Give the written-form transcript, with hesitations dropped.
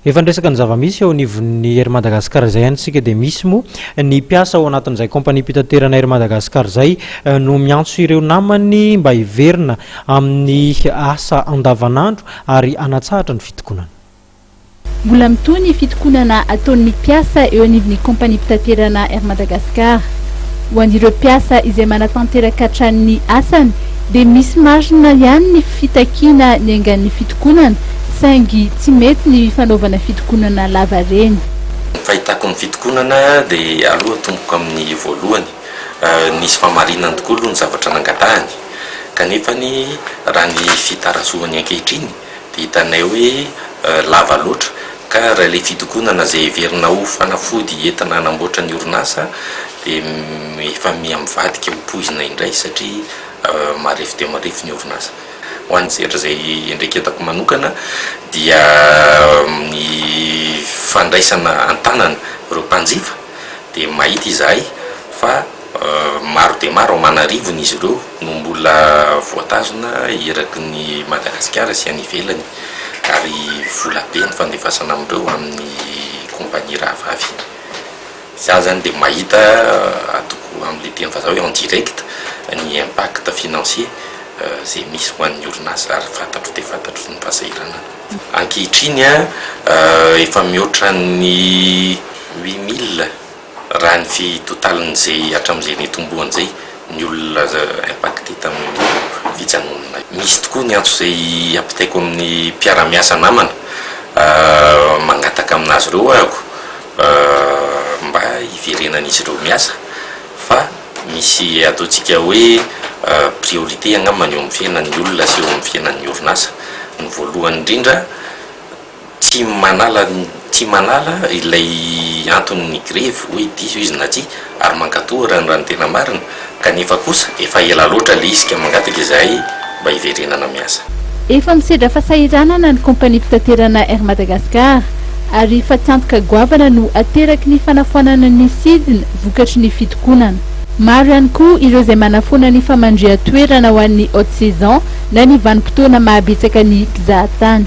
Efa niresaka ny zava-misy eo anivon'ny Air Madagascar izay ihany isika dia misy moa ny mpiasa ao anatin'izay kaompaniam-pitaterana Air Madagascar izay no miantso ireo namany mba hiverina amin'ny asa andavanandro ary hanatsahatra ny fitokonana. Mbola mitohy ny fitokonana ataon'ny mpiasa eo anivon'ny kaompaniam-pitaterana Air Madagascar. Ho an'ireo mpiasa izay manatanteraka hatrany ny asany dia misy marina ihany ny fitakiana niaingan'ny fitokonana saingy tsy mety ny fanaovana fitokonana lava reny. Ny fahitako ny fitokonana dia aloha atomboko amin'ny voalohany, nisy fahamarinany tokoa aloha ny zavatra nangatahany kanefa raha ny fitarazohany ankehitriny dia hitanay hoe lava loatra ka raha ilay fitokonana izay heverina ho fanafody entina hanamboatra ny orinasa dia efa miha mivadika ho poizina indray satria marefo dia marefo ny orinasa. Ho an'ny sehatra izay iandraiketako manokana dia ny fandraisana an-tanana ireo mpanjifa dia mahita izahay fa Maro dia maro, aman'arivony izy ireo no mbola voatazona eraky ny Madagasikara sy any ivelany ary vola be ny fandefasana amin'ireo amin'ny compagnie rahavavy. Za zany dia mahita ataoko amin'ilay teny vazaha hoe en direct ny impact financier izay misy ho an'ny orinasa ary fantatro dia fantatro ny fahasahiranana. Ankehitriny efa mihoatra ny 8000 Raha ny fi totalin'izay hatramin'izay nitomboany izay ny olona impacté tamin'io fijanonana io. Misy tokoa ny antso izay ampitaiko amin'ny mpiara-miasa namana, mangataka amin'azy ireo ahako mba hiverenan'izy ireo miasa fa misy ataontsika hoe priorité angambany eo amin'ny fiainan'ny olona sy eo amin'ny fiainan'ny orinasa. Ny voalohany indrindra, Tsy manala tsy manala ilay anton'ny grevy hoe diso izy na tsia ary mankatoa raha ny raha ny tena marina kanefa kosa efa ela loatra le izy ka mangataka izahay mba hiverenana miasa. Efa misedra fahasahiranana ny kaompaniam-pitaterana Air Madagascar ary fatiantoka goavana no ateraky ny fanafoanana ny sidina vokatry ny fitokonana. Maro ihany koa ireo izay manafoana ny famandrihan-toerana ho an'ny haute saison na ny vanim-potoana mahabetsaka ny mpizahatany.